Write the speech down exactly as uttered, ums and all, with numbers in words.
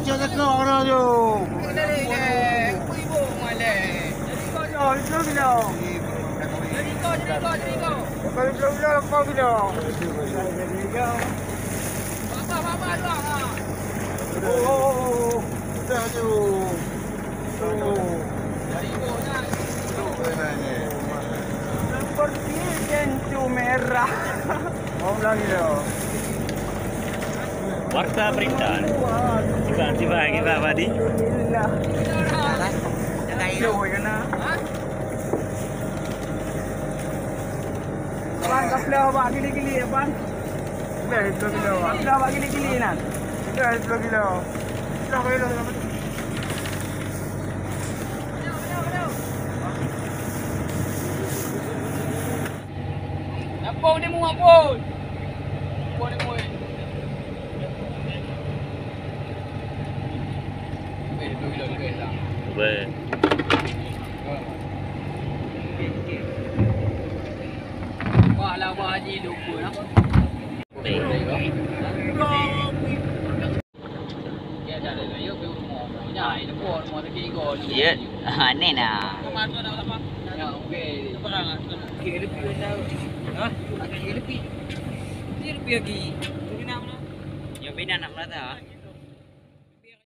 Cek cakap orang tu. Oh, oh, oh, oh. Dah tu. Oh. Seperti pintu merah. Mau lagi dah. Warta Berita. Tiba, tiba, tiba, Pak Di. Alhamdulillah. Jauh ya, nak. Abang, kapal awak gili-gili, abang. Dah, sepuluh kilo, abang. Kapal awak gili-gili, nak. Dah, sepuluh kilo. Dah, sepuluh kilo. Lapor demo, lapor. Lapor demo, eh. Weh, dua kilo lebih lah. Weh. Wah, lah, wah, Haji lupa lah. Iya, aneh nah. Yang bina nak melata.